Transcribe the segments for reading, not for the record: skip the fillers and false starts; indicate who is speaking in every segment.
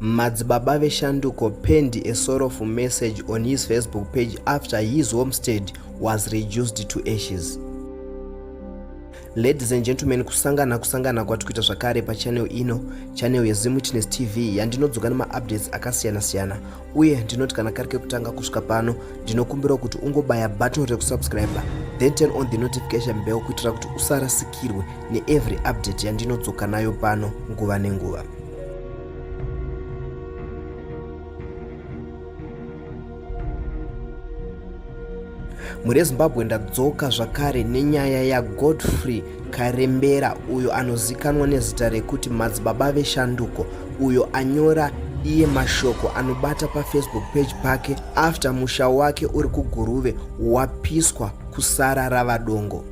Speaker 1: Madzibaba veShanduko penned a sorrowful message on his Facebook page after his homestead was reduced to ashes. Ladies and gentlemen, kusangana kusangana kwati kuita zvakare pachannel ino, channel yeZimwitness TV yandinodzoka nemaupdates akasiyana siyana, uye ndinoti kana kari kekutanga kusvika pano ndinokumbira kuti ungobaya button rekusubscribe then turn on the notification bell kuitira kuti usarasikirwe neevery update yandinodzoka nayo pano nguva nenguva. Mhuri yeZimbabwe, ndadzoka zvakare nenyaya yaGodfrey Karembera uyo anozikanwa nezita rekuti Madzibaba veShanduko, uyo anyora iye mashoko anobata paFacebook page pake after musha wake uri kuGuruve wapiswa kusara rava dongo.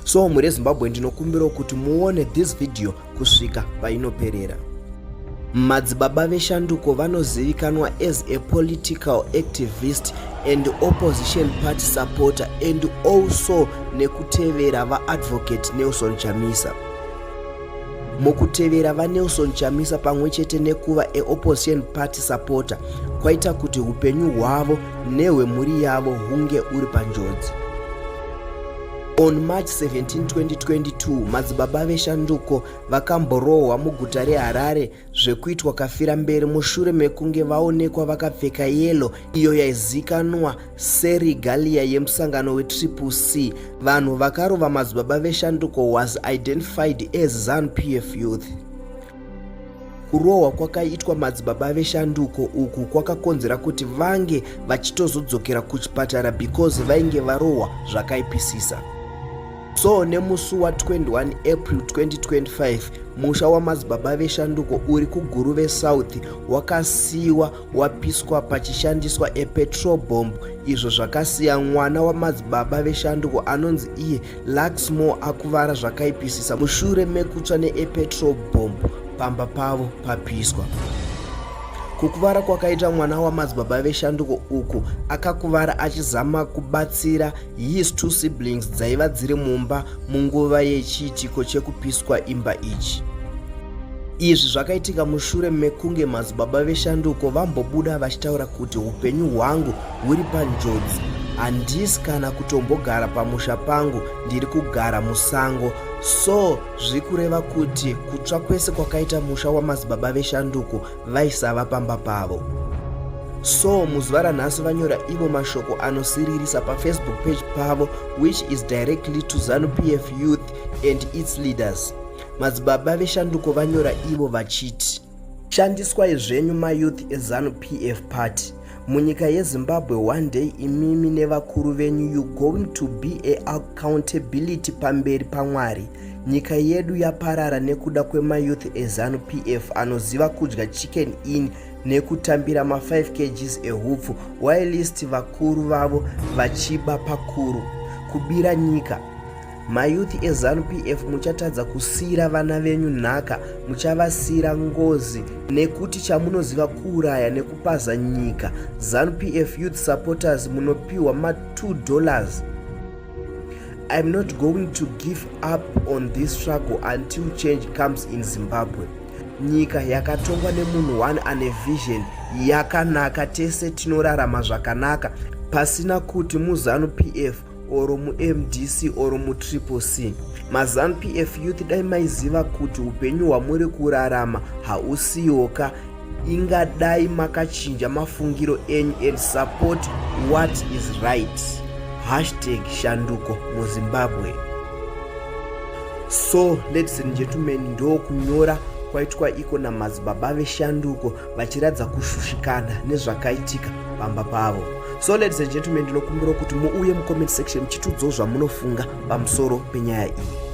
Speaker 1: So mhuri yeZimbabwe, ndinokumbirawo kuti muone this video kusvika painoperera. Madzibaba veShanduko vanozivikanwa as a political activist and opposition party supporter and also nekutevera vaAdvocate Nelson Chamisa. Mukutevera vaNelson Chamisa pamwe chete nekuva eopposition party supporter kwaita kuti upenyu hwavo nehwemhuri yavo hunge uri panjodzi. On March 17, 2022, madzibaba veshanduko vakamborohwa muguta reHarare zvekuitwa kafira mberi mushure mekunge vaonekwa vakapfeka yelo iyo yaizikanwa seregalia yemusangano weTriple C. Vanhu vakarova madzibaba veshanduko was identified as ZANU-PF youth. Kurohwa kwakaitwa madzibaba veshanduko uku kwakakonzera kuti vange vachitozodzokera kuchipatara because vainge varohwa zvakaipisisa. So nemusi wa21 April 2025 musha wamadzibaba veshanduko uri kuGuruve South wakasiiwa wapiswa pachishandiswa a petrol bomb izvo zvakasiya mwana wamadzibaba veshanduko anonzi iye Luxmore akuvara zvakaipisisa mushure mekutsva neepetrol bomb pamba pavo papiswa. Kukuvara kwakaita mwana wamadzibaba veshanduko uku akakuvara achizama kubatsira his two siblings dzaiva dziri mumba munguva yechiitiko chekupiswa imba ichi. Izvi zvakaitika mushure mekunge madzibaba veshanduko vambobuda vachitaura kuti upenyu hwangu huri panjodzi handisi kana kutombogara pamusha pangu ndiri kugara musango so zviri kureva kuti kutsva kwese kwakaita musha wamadzibaba veshanduko vaisava pamba pavo. So muzuva ranhasi vanyora ivo mashoko anosiririsa paFacebook page pavo which is directly to Zanu PF youth and its leaders. Madzibaba veshanduko vanyora ivo vachiti. Shandiswai zvenyu mayouth eZanu PF party munyika yeZimbabwe, one day imimi nevakuru venyu you going to be a accountability pamberi paMwari. Nyika yedu yaparara nekuda kwemayouth eZanu PF anoziva kudya chicken in nekutambira ma5 kgs ehupfu whilst vakuru vavo vachiba pakuru kubira nyika. Mayouth eZanu PF muchatadza kusiira vana venyu nhaka, muchavasiira ngozi nekuti chamunoziva kuuraya nekupaza nyika. Zanu PF youth supporters munopiwa ma 2 dollars. I'm not going to give up on this struggle until change comes in Zimbabwe. Nyika yakatongwa nemunhu one ane vision yakanaka, tese tinorarama zvakanaka pasina kuti muZanu PF oro muMDC oro muTriple C. MaZanu PF youth dai maiziva kuti upenyu hwamuri kurarama hausiyoka, ingadai makachinja mafungiro enyu and support what is right. Hashtag shanduko muZimbabwe. So ladies and gentlemen, ndokunyora kwaitwa iko namadzibaba veshanduko vachiratidza kushushikana nezvakaitika pamba pavo. So ladies and gentlemen, ndinokumbira kuti muuye mucomment section muchitiudzawo zvamunofunga pamusoro penyaya iyi.